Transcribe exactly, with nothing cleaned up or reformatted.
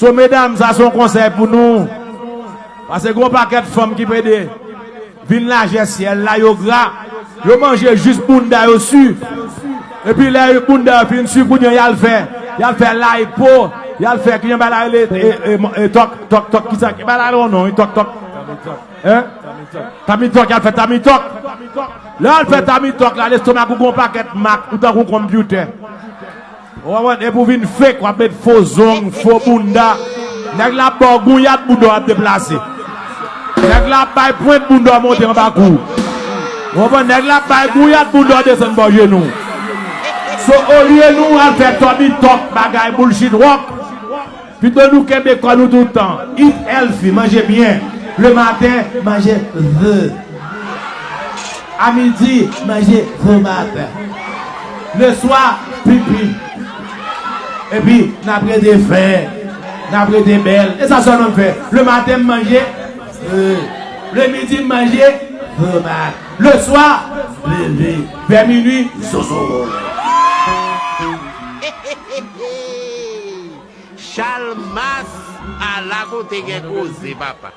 So, medam, sa se yon konsèy pou nou. Paske gen yon pakèt fanm ki pede vin lajè syèl la, yo gra, yo manje jis bounda yo si. Epi lè bounda yo fin si, kounye a y al fè, y al fè lipo, y al fè, ki jan bay la rele, e, e, e, tòk, tòk, tòk, ki sa, ki bay la rele yon non, wi, tòk, tòk. Hein? Tummy tuck, y al fè tummy tuck. Lè y al fè tummy tuck la, lestomak ou gen yon pakèt mak, ou tankou konpitè. Ou konprann? Epi w vin fake, w ap met fo zong, fo bounda. Nèg la ap ba w gouyad, bounda w ap deplase. Nèg la ap bay pwent, bounda w monte anba kou. Ou konprann? Nèg la ap bay gouyad, bounda w desann bò jenou. So, olye nou al fè tummy tuck, bagay bullshit rock, pito nou kenbe kò nou tout tan. Eat healthy, manje byen. Le maten, manje ze. A midi, manje tomat. Le swa, pipi. Epi, n ap rete fen. N ap rete bèl. E sa sèlman m fè. Le maten, m manje ze. Le midi, m manje tomat. Le swa, bebe. Vè minui, zozo. Chalmas, ala kote gen koze, papa.